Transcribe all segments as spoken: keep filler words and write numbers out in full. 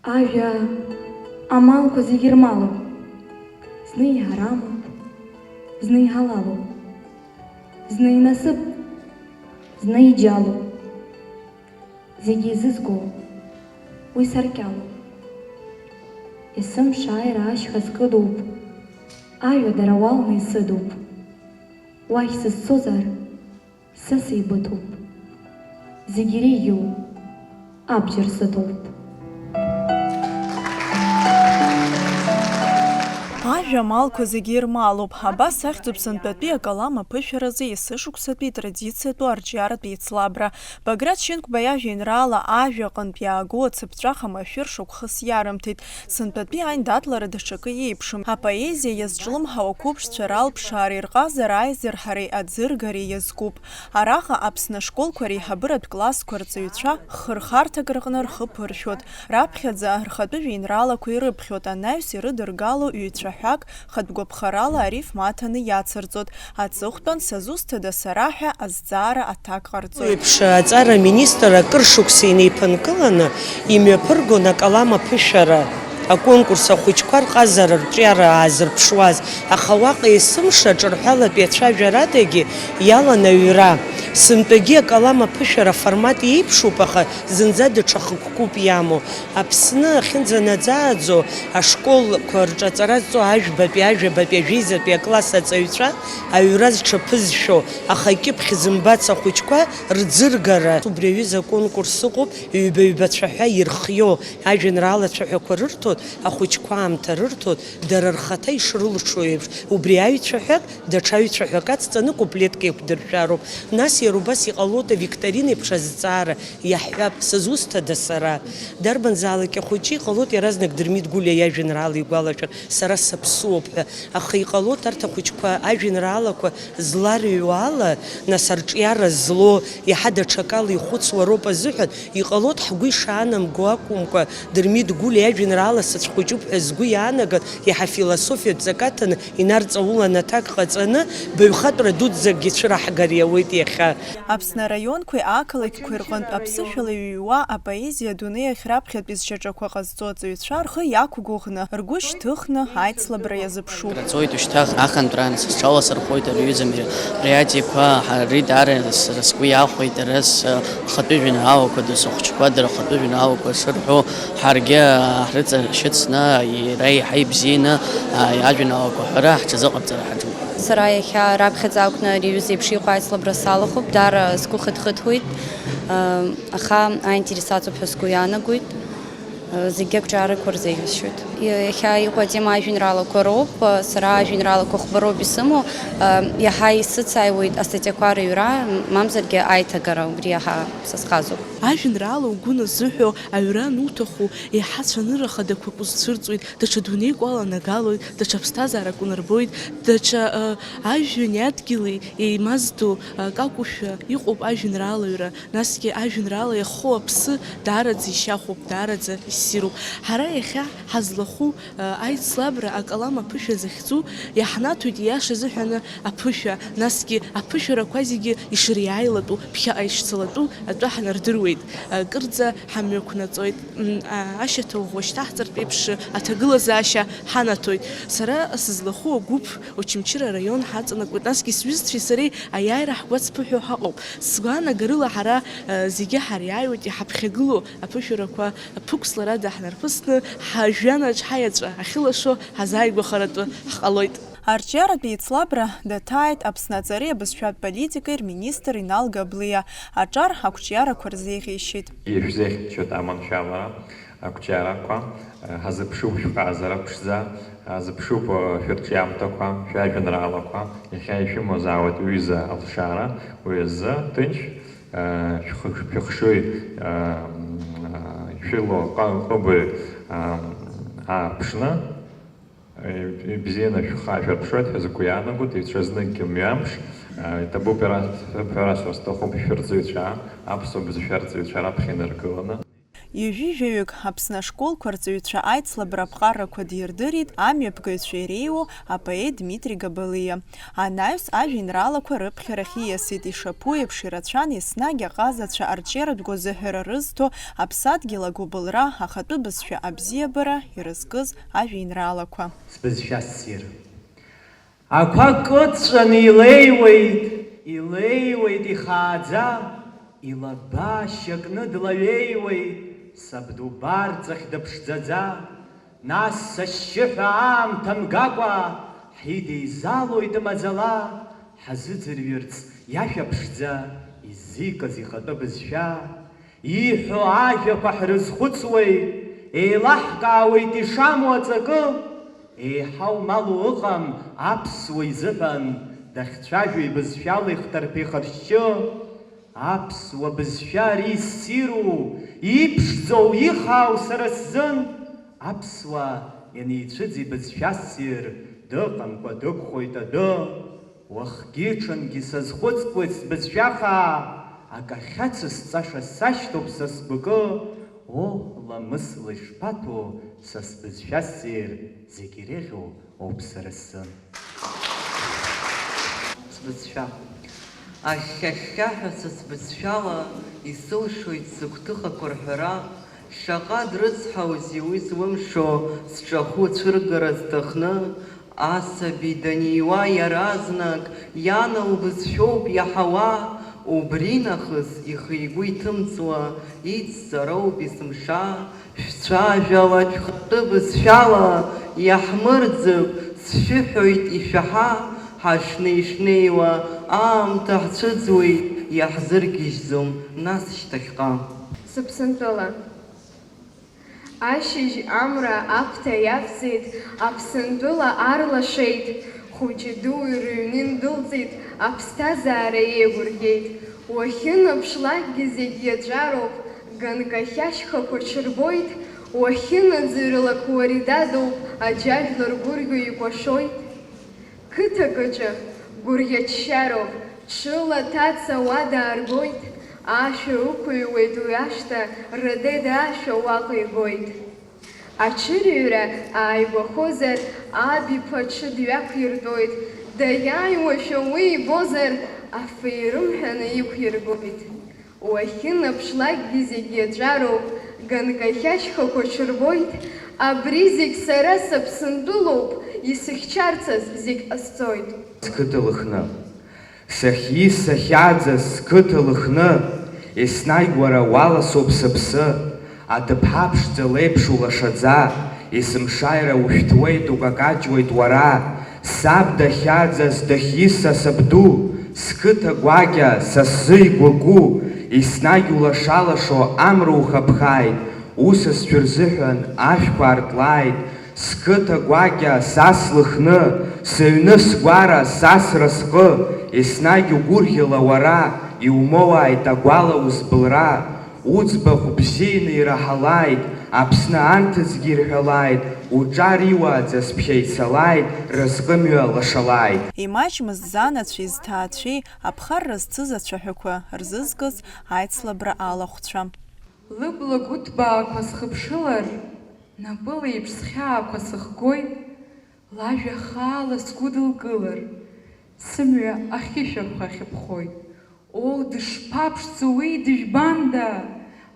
Ажәа амалқәа зегьы рмалуп, зны иҳарамуп, зны иҳалалуп, зны инасыԥ, зны иџьалуп. Зегьы изызго уи саркьалуп. Есымша аира ашьха скыдуп, ажәа дара уалны исыдуп. Уахь сызцозар, са сеибыҭоуп. Зегь иреиӷьу абџьар сыҭоуп. Ажәа амалқәа зегьы ирмалуп. Абас ахьӡуп сынтәатәи акалам аԥышәаразы есышықәсатәи традициатәу арҿиаратә еицлабра. Баграт Шьынқәба иажәеинраала ажәа аҟынтә иаагоу ацыԥҵәаха машәыр шықәхыс иарымҭеит. Сынтәатәи аиндаҭлара даҽакы иеиԥшым. Апоезиа иазҿлымҳау ақәыԥшцәа ралԥшаареи рҟазара аизырҳареи аӡыргареи иазкуп. Араҟа Аԥсны ашколқәа реиҳабыратә классқәа рҵаҩцәа хырхарҭак рҟны рхы ԥыршәоит. Раԥхьаӡа рхатәы жәеинраалақәа ирыԥхьоит, анаҩс ирыдыргало ҩ-цәаҳәак хатә гәаԥхарала арифма аҭаны иацырҵоит. Аҵыхәтәан, сызусҭада сара ҳәа азҵаара аҭак ҟарҵоит. Еиԥш аҵара аминистр акыр шықәса инеиԥынкыланы имҩаԥыргон акалам аԥышәара аконкурс ахәыҷқәа рҟазара рҿиара аазырԥшуаз, аха уаҟа есымша ҿырҳәалатәи ацәажәарадагьы иалан аҩра. Сынтәагьы акалам аԥышәара аформат иеиԥшуп, аха зынӡа даҽа хықәкуп иамоу. Аԥсны ахьынӡанаӡааӡо ашколқәа рҿы аҵара зҵо ажәбатәи, ажәабатәи, ажәеизатәи акласс аҵаҩцәа аҩра зҽаԥызшәо, аха акьыԥхь зымбац ахәыҷқәа рӡыргара. Убри аҩыза аконкурс ыҟоуп, ҩба-ҩба цәаҳәа ирхио ажәеинраала цәаҳәақәа рырҭоит, ахәыҷқәа аамҭа рырҭоит, дара рхаҭа ишрылшо еиԥш, убри аҩцәаҳәак даҽа ҩцәаҳәак ацҵаны куплетк еиқәдыршәароуп. Нас иара убас иҟалоит авикторина еиԥш азҵаара, иаҳҳәап, сызусҭада сара? Дарбанзаалак ахәыҷы иҟалоит иаразнак Дырмит Гәлиа иажәеинраала игәалашәар, сара саԥсуоуп ҳәа. Аха иҟалоит арҭ ахәыҷқәа ажәеинраалақәа зларҩуа ала, нас арҿиара злоу, иаҳа даҽакала ихәыцуа роуп азыҳәан, иҟалоит ҳгәы ишаанамго акәымкәа, Дырмит Гәлиа иажәеинраала сацәхәыҷуп ҳәа згәы иаанаган, иаҳа философиатә ҵак аҭаны инарҵаулан аҭак ҟаҵаны, баҩхатәра дуӡӡакгьы цәыраҳгар иауеит иахьа. Аԥсны араионқәеи ақалақьқәеи рҟынтә аԥсышәала иҩуа апоезиа адунеи ахь раԥхьатәи зшьаҿақәа ҟазҵо аҵаҩцәа рхы иақәгәыӷны, ргәы шьҭыхны аицлабра иазыԥшуп. Раҵоит ушьҭах ахантәраан, сызҿаласырхәоит ари аҩыза мероприатиеқәа, ҳа-, ари даара сара сгәы иахәеит, дара схатәы жәеинраалақәа, дасу ахәыҷқәа дара рхатәы жәеинраалақәа шырҳәо, ҳаргьы ҳрыҵашьыцны, иара еиҳа ибзианы, а, ажәеинраалақәа аҳәара ҳҽазыҟарҵара ҳаҿуп. Сара иахьа раԥхьаӡа акәны ари аҩыза еиԥш иҟоу аицлабра салахәуп, даара сгәы хыҭхыҭуеит, а, аха аинтерес аҵоуп ҳәа сгәы иаанагоит. Зегьы ақәҿиарақәа рзеиӷьасшьоит. Иахьа иҟоу атема ажәеинраалақәа роуп. Сара ажәеинраалақәа хәба роуп исымоу. Иаҳа исыцааиуеит астатиақәа рыҩра, мамзаргьы аиҭагара, убри иаҳа са схазуп. Ажәеинраала угәы назыҳәо аҩра ануҭаху, еиҳа цәанырра хадақәак узцәырҵуеит, даҽа дунеик уаланагалоит, даҽа ԥсҭазаарак унарбоит, даҽа, ы, ажәҩани адгьыли еимаздо, ы, акакәушәа иҟоуп ажәеинраала аҩра. Насгьы ажәеинраала иахоу аԥсы даараӡа ишьахәуп, даараӡа иссируп. Ҳара иахьа ҳазлахәу, ы, аицлабра акалам аԥышәа захьӡу иаҳнаҭоит ииаша азыҳәаны аԥышәа, насгьы аԥышәарақәа зегьы ишыриааилатәу ԥхьаҟа ишцалатәу атәы ҳнардыруеит. Ы, кырӡа ҳамҩақәнаҵоит, м, а, ашьаҭа ӷәӷәа шьҭаҳҵартә еиԥш аҭагылазаашьа ҳанаҭоит. Сара сызлахәу агәыԥ Очамчыра араион ҳаҵанакуеит, насгьы сҩызцәеи сареи аиааира ҳгәацԥыҳәо ҳаҟоуп. Сгәаанагарыла ҳара, э, зегьы ҳариааиуеит иҳаԥхьагылоу аԥышәарақәа ԥықәсларада ҳнарԥысны, ҳажәҩанаҿ ҳаеҵәа ахьылашо ҳазааигәахаратәы ҳҟалоит. Арҿиаратә еицлабра даҭааит Аԥсны аҵареи абызшәатә политикеи рминистр Инал Габлиа аҿар ақәҿиарақәа рзеиӷьеишьеит. Ишәзеиӷьасшьоит аманшәалара. Ақәҿиарақәа, ҳазыԥшуп шәҟазара ԥшӡа, ҳазыԥшуп шәырҿиамҭақәа, шәажәеинраалақәа, иахьа ишәымазаауеит ҩыза алшара, уи азы ҭынч, шәхы-, шәыхшыҩ, шәылоу ҟы-, ҟыбаҩ ааԥшны, ибзианы шәхы аашәырԥшуеит ҳәа сгәы иаанагоит, ицәазныкгьы мҩамш, иҭабуп ара, ҳәара сҭахуп шәырҵаҩцәа, аԥсуа бызшәа арҵаҩцәа раԥхьа инаргыланы. Ҩажәи жәаҩык Аԥсны ашколқәа рҵаҩцәа аицлабра аԥҟарақәа дирдырит амҩаԥгаҩцәа иреиуоу апоет Дмитри Габалиа. Анаҩс ажәеинраалақәа рыԥхьарахь ииасит, ишаԥу еиԥш ирацәан еснагь аҟазацәа арҿиаратә гәазыҳәара рызҭо, аԥсадгьыл агәыбылра, ахатәы бызшәа абзиабара ирызкыз ажәеинраалақәа. Сбызшәа ссир. Ақәа кыдҵәаны илеиуеит, илеиуеит ихааӡа, илаба шьакны длаҩеиуеит, сабду барҵахь дыԥшӡаӡа, нас сашьшьыҳәа аамҭа мгакәа, ҳидеизалоит маӡала, ҳазыӡырҩырц иашәа ԥшӡа, иззикыз ихатәы бызшәа. Ииҳәо ажәақәа ҳрызхәыцуеит, еилаҳкаауеит ишамоу аҵакы, еиҳау малу ыҟам аԥсуа изыҳәан, дахьцәажәо ибызшәала ихҭарԥа ихыршьшьы. Аԥсуа бызшәа ари иссиру, иԥшӡоу, ихаау сара сзын, аԥсуа ианицәыӡ ибызшәа ссир, дыҟамкәа дықәхоит адәы. Уахгьы-ҽынгьы сазхәыцуеит сбызшәа хаа, акы ахьацысҵаша сашьҭоуп са сгәыкы, о, ламысла ишԥаҭәу са сбызшәа ссир, зегь иреиӷьу оуп сара сзын. Сбызшәа. Ахьхьа-хьхьаҳәа са сбызшәала исылшоит сыгәҭыхақәа рҳәара, шаҟа дрыцҳаузеи уи злымшо, сҿахәы цәыргара зҭахны, асаби даниуа иаразнак иан лбызшәоуп иаҳауа, убри нахыс ихы-игәы иҭымҵуа, иҵҵароуп есымша, шәцәажәалак шәхатәы бызшәала, иаҳмырӡып, сшәыҳәоит ишәаҳа, ҳашнеи-шнеиуа аамҭа ҳцәыӡуеит, иаҳзыргьежьӡом нас шьҭахьҟа. Сыԥсынтәыла. Ашьыжь амра аԥҭа иавҵеит, Аԥсынтәыла ар лашеит, хәыҷи дуи рыҩны индәылҵит, аԥсҭазаара еигәырӷьеит. Уахьынаԥшлакгьы зегь иаҵәароуп, ганкахьы ашьхақәа ҽырбоит, уахьынаӡырҩлак уари дадоуп, аџьажәлар гәырӷьо икәашоит. Қыҭак аҿы гәырӷьа-ччароуп, ҽыла аҭаца уа дааргоит, ашәа ықәыҩуеит уи ашҭа, Радеда ашәа уаҟа игоит. Аҽырҩра ааигәахозар, аб иԥа аҽы дҩақәиртәоит, даиааиуашәа уи ибозар, афы ирымҳәаны иқәиргоит. Уахьынаԥшлакгьы зегь иаҵәароуп, ганкахьы ашьхақәа ҽырбоит, абри зегь сара саԥсынтәылоуп, исыхьчарцаз зегь ҟасҵоит. Сқыҭа Лыхны. Сахьиз сахьааӡаз сқыҭа Лыхны, еснагь уара уаласоуп сыԥсы, аҭыԥҳа ԥшӡа леиԥш улашаӡа, есымшааира ушәҭуеит, укакаҷуеит уара, саб дахьааӡаз дахьиз са сабду, сқыҭа гәакьа са сзы игәаку, еснагь улашалашо амра ухаԥхааит, усасцәа рзыҳәан ашәқәа артлааит, сқыҭа гәакьа са слыхны, сыҩны сгәара са сразҟы, еснагь угәырӷьала уара, иумоуааит агәала узбылра, уӡбахә бзианы ираҳалааит, Аԥсны анҭыҵгьы ирҳәалааит, уҿар иуааӡаз ԥхьа ицалааит, разҟымҩа лашалааит. Имаҷмызт занацәеи зҭаацәеи аԥхарра зцыз ацәаҳәақәа рзызкыз аицлабра алахәцәа. Лыбла гәыҭбаақәа схыԥшылар, напылеиԥш схьаақәа сыхгоит, лажәа хаала сгәыдылкылар, сымҩа ахьышәахә ахьыԥхоит. Оо, дышԥаԥшӡоу уи, дыжәбанда,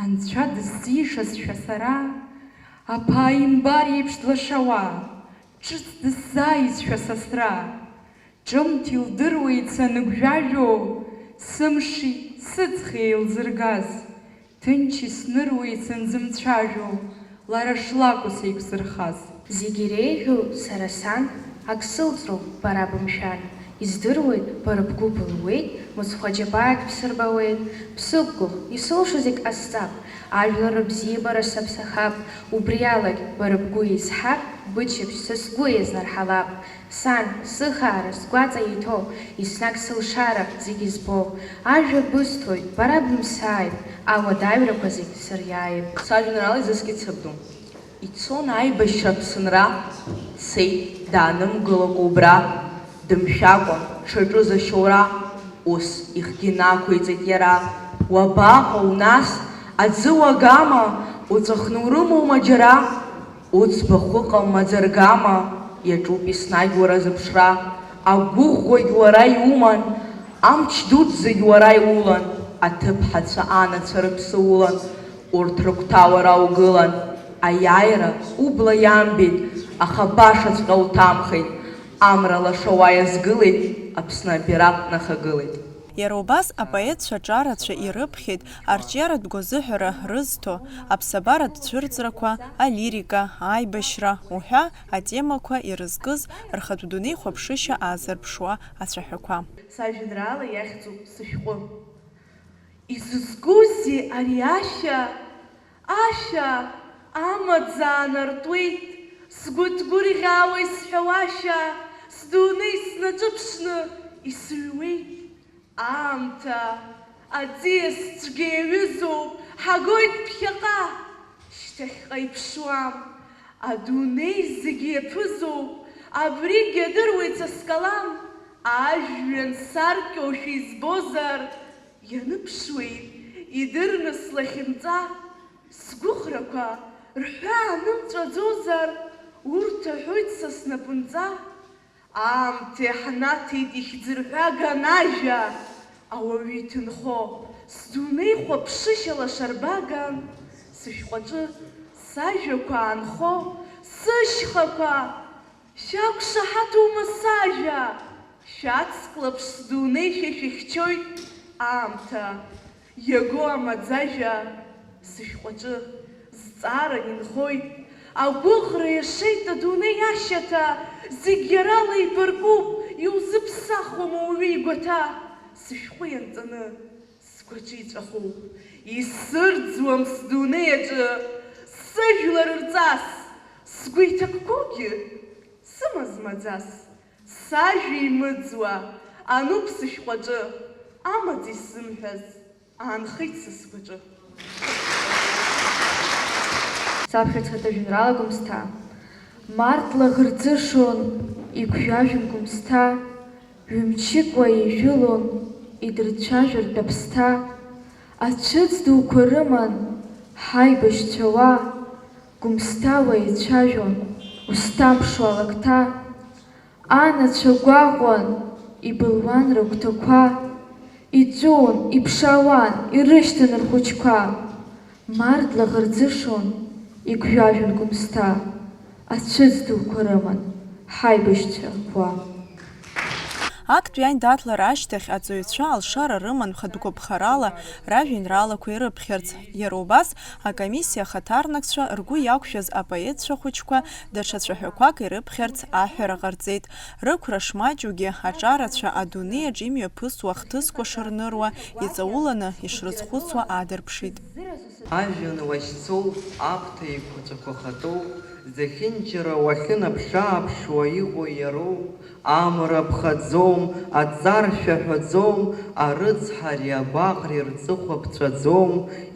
анцәа дысзишазшәа сара, аԥааимбар иеиԥш длашауа, ҿыц дысзааизшәа сасра. Ҿымҭ илдыруеит саныгәжәажәо, сымши сыҵхи еилзыргаз. Ҭынч исныруеит санзымцәажәо, лара шлакәу сеиқәзырхаз. Зегь иреиӷьу сара сан, ак сылҵроуп бара бымшәан. Издыруеит, бара бгәы былуеит, мыцхә аџьабаак бсырбауеит. Бсықәгәыӷ, исылшо зегь ҟасҵап, ажәлар рыбзиабара саԥсахап, убриалагь бара бгәы еизҳап, быччаԥшь са сгәы иазнарҳалап. Сан, сыхаара, сгәаҵа иҭоу, еснагь сылшара зегь избоу, ажәа бысҭоит, бара бымсааит, ауадаҩрақәа зегь сыриааип. Сажәеинраала изыскит сабду. Ицон аибашьра Аԥсынра, цеит, даанымгылакәа убра, дымшәакәа дшаҿыз ашьоура, ус ихгьы нақәиҵеит иара. Уабаҟоу, нас, аӡы уагама, Уҵәахны урымоума џьара? Уӡбахә ыҟам маӡа-ргама, иаҿуп еснагь уара зыԥшра. Агәыӷуагь уара иуман, амч дуӡӡагь уара иулан, аҭыԥҳацәа анацәа рыԥсы улан, урҭ рыгәҭа уара угылан. Аиааира убла иамбеит, аха башаҵәҟьа уҭамхеит, амра лаша уа иазгылеит, Аԥсны абираҟ нахагылеит. Иара убас апоетцәа ҿарацәа ирыԥхьеит арҿиаратә гәазыҳәара рызҭо, аԥсабаратә цәырҵрақәа, алирика, аибашьра уҳәа атемақәа ирызкыз рхатә дунеихәаԥшышьа аазырԥшуа ацәаҳәақәа. Сажәеинраала иахьӡуп сышәҟәы. Изызкузеи ари ашәа? Ашәа амаӡа аанартуеит, сгәы ҭгәырӷьаауа исҳәауашәа, сдунеи снаҿыԥшны исыҩуеит. Аамҭа аӡиас цәгьа иаҩызоуп, ҳагоит ԥхьаҟа, шьҭахьҟа иԥшуам. Адунеи зегь иаԥызоуп, абригь адыруеит са скалам, ажәҩан саркьоушәа избозар, ианыԥшуеит идырны слахьынҵа, сгәыӷрақәа рҳәаа нымҵәаӡозар, урҭ аҳәоит са снапынҵа. Аамҭа иаҳнаҭеит ихьӡырҳәаган ажәа, ауаҩы иҭынхо, сдунеихәаԥшышьа лашарбаган, сышәҟәаҿы сажәақәа аанхо, сышьхақәа, шәақәшаҳаҭума сажәа? Шәаҵклаԥш сдунеи шәа шәыхьчоит, аамҭа. Иаго амаӡажәа сышәҟәаҿы зҵааран инхоит, агәыӷра иашеит адунеи ашьаҭа, зегь иара леибаркуп, иузыԥсахуам ауаҩы игәаҭа, сышәҟәы ианҵаны сгәаҿы иҵәахуп, исырӡуам сдунеи аҿы сыжәлар рҵас, сгәы иҭакқәоугьы сымаз маӡас. Сажәа имыӡуа ануп сышәҟәаҿы, амаӡа исзымҳәаз аанхеит са сгәаҿы. Саԥхьаҵәҟьатәи ажәеинраала Гәымсҭа. Март лаӷырӡышон игәжәажәон Гәымсҭа, ҩымчыкла ижәылон идырцәажәартә аԥсҭа. Ацәыӡ дуқәа рыман ҳаибашьцәа уа, Гәымсҭа уа ицәажәон узҭамԥшуа алакҭа. Анацәа гәаҟуан, ибылуан рыгәҭақәа, иҵәыуон, иԥшаауан, ирышьҭан рхәыҷқәа. Март лаӷырӡышон, игәжәажәон Гәымсҭа, ацәыӡ дуқәа рыман ҳаибашьцәа уа. Актәи аиндаҭлара ашьҭахь аҵаҩцәа алшара рыман хатә гәаԥхарала ражәеинраалақәа ирыԥхьарц. Иара убас, акомиссиа ахаҭарнакцәа ргәы иақәшәаз апоетцәа хәыҷқәа даҽа цәаҳәақәак ирыԥхьарц аҳәара ҟарҵеит. Рықәра шмаҷугьы, аҿарацәа адунеи аҿы имҩаԥысуа ахҭысқәа шырныруа, иҵауланы ишрызхәыцуа аадырԥшит. Ажәҩан лашьцоуп, аԥҭа еиқәаҵәақәа хатәоуп, зехьынџьара уахьынаԥшааԥшуа иҟоу иароуп, амра ԥхаӡом, аҵар шәаҳәаӡом, арыцҳареи агәаҟреи рҵыхәа ԥҵәаӡом,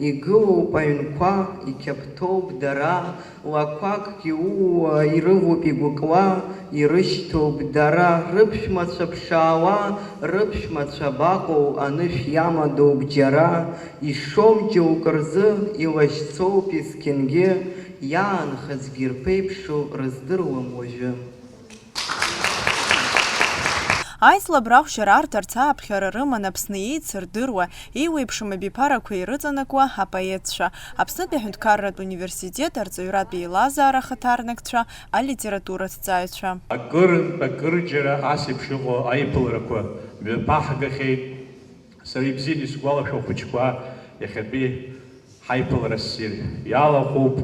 игылоуп аҩнқәа, иқьаԥҭоуп дара, лақәакгьы ууа ирывоуп игәыкла, ирышьҭоуп дара, рыԥшәмацәа ԥшаауа, рыԥшәмацәа абаҟоу, анышә иамадоуп џьара, ишом џьоукы рзы, илашьцоуп есқьынгьы, иаанхазгьы ирԥеиԥшу рыздыруам уажәы. Аицлабра ахәшьара арҭарц ааԥхьара рыман Аԥсны еицырдыруа, еиуеиԥшым абиԥарақәа ирыҵанакуа апоетцәа, Аԥснытәи аҳәынҭқарратә университет арҵаҩратә еилазаара ахаҭарнакцәа, алитератураҭҵааҩцәа. Акырынтә акырџьара ас еиԥш иҟоу аиԥыларақәа мҩаԥаҳгахьеит. Сара ибзианы исгәалашәо ахәыҷқәа иахьатәи ҳаиԥылара ссир иалахәуп.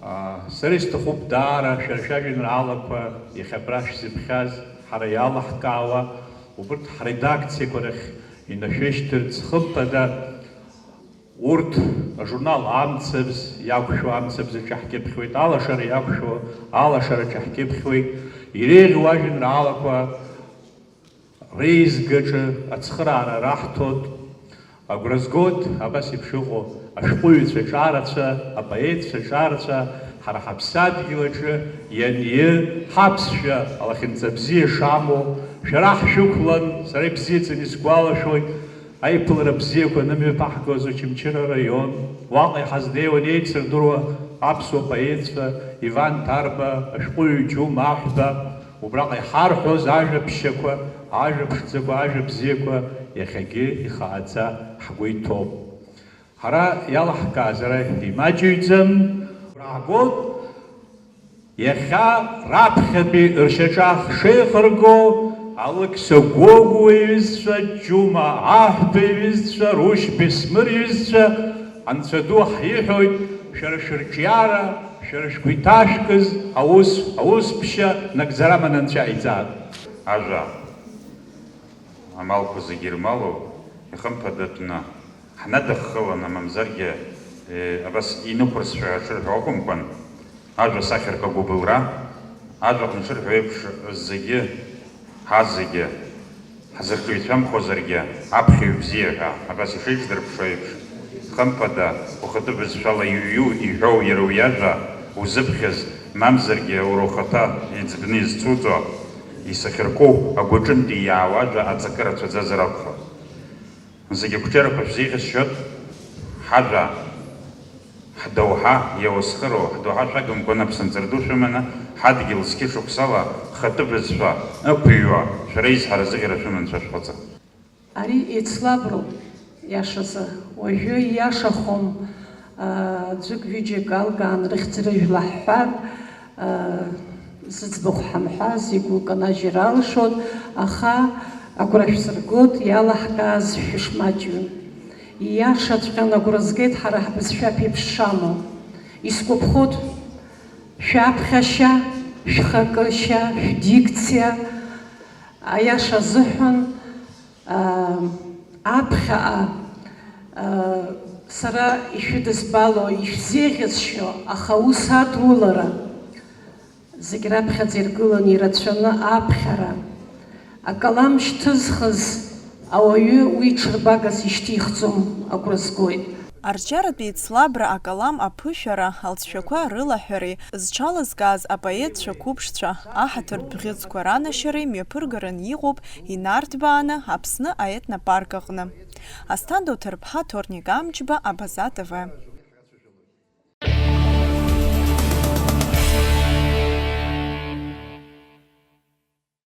Аа, сара исҭахуп даара шәара шәажәеинраалақәа иахьа абра шәзыԥхьаз ҳара иалаҳкаауа, убырҭ ҳредакциақәа рахь инашәышьҭырц, хымԥада, урҭ ажурнал Амцабз иақәшәо амцабз аҿы ҳкьыԥхьуеит, алашара иақәшәо алашара аҿы ҳкьыԥхьуеит, иреиӷьу ажәеинраалақәа реизгаҿы ацхыраара раҳҭоит. Агәра згоит абас еиԥш иҟоу ашәҟәыҩҩцәа ҿарацәа, апоетцәа ҿарацәа, ҳара ҳаԥсадгьыл аҿы ианиы, ҳаԥсшәа алахьынҵа бзиа шамоу, шәара ҳшәықәлан, сара ибзиаӡаны исгәалашәоит. Аиԥылара бзиақәа анымҩаԥаҳгоз Очамчыра араион, уаҟа иҳазнеиуан еицырдыруа аԥсуа поетцәа Иван Ҭарба, ашәҟәыҩҩы Џьума Аҳәба, убраҟа иҳарҳәоз ажәа ԥшьақәа, ажәа ԥшӡақәа, ажәа бзиақәа иахьагьы ихааӡа ҳгәы иҭоуп. Ҳара иалаҳкааз ара имаҷыҩӡам, ҳгәы иаҳагоит. Иахьа раԥхьатәи ршьаҿа ахшеихырго Алықьса Гогәуа иҩызцәа, Џьума Аҳәба иҩызцәа, Рушь Бесмыр иҩызцәа, Анцәа ду ҳиҳәоит, шәара шәырҿиара, шәара шәгәы иҭашәкыз аус, аус ԥшьа нагӡара аманы Анцәа иҵаатәу. Ажәа амалқәа зегьы ирмалоу, ихымԥадатәны, ҳнадыххыланы, мамзаргьы, э, абас инықәырсшәа ҳшырҳәо акәымкәан, ажәа сахьаркы агәыбылра, ажәаҟны ишырҳәо еиԥш, зегьы, ҳазегьы, ҳзырҿеицәамхозаргьы, аԥхьаҩ бзиа ҳәа, абас ишеиҿдырԥшуа еиԥш, хымԥада, ухатәы бызшәала иҩу, иҳәоу иара уи ажәа узыԥхьаз, мамзаргьы уара ухаҭа иӡбны изцуҵо, исахьарку агәаҿынтәи иаауа ажәа аҵакы рацәаӡазар акәхап. Зегьы ақәҿиарақәа шәзеиӷьасшьоит, ҳажәа, ҳдоуҳа иауасхыроу, ҳдоуҳа шәагымкәан аԥсынҵры ду шәыманы, ҳадгьыл зқьышықәсала хатәы бызшәа ықәыҩуа, шәара изҳара зыӷьара шәыман шәашәҟәыҵы. Ари еицлаброуп, иашазы, уажәы ииашахом, аа, ӡәык-ҩыџьак алкаан рыхьӡ-рыжәла ҳҳәар, аа, зыӡбахә ҳамҳәаз, игәы лканажьыр алшоит, аха агәра шәсыргоит, иалаҳкааз шәышмаҷҩым. Ииашаҵәҟьаны агәра згеит ҳара ҳбызшәа аԥеиԥш шамоу. Исгәаԥхоит шәаԥхьашьа, шәхакышьа, шәдикциа, аиаша азыҳәан, аа, аԥхьаҟа, аа, сара ишәыдызбало, ишәзеиӷьасшьо, аха аус адулара, зегь раԥхьаӡа иргыланы ирацәаны аԥхьара, акалам шьҭызхыз ауаҩы уи ҽырбагас ишьҭихӡом, агәра згоит. Арҿиаратә еицлабра акалам аԥышәара, алҵшәақәа рылаҳәареи, зҽалызкааз апоетцәа қәыԥшцәа, аҳаҭыртә бӷьыцқәа ранашьареи мҩаԥыргараны иҟоуп инарҭбааны Аԥсны аетнопарк аҟны. Асҭанда Уҭарԥҳа, Ҭорник Амҷба, Абаза Т В.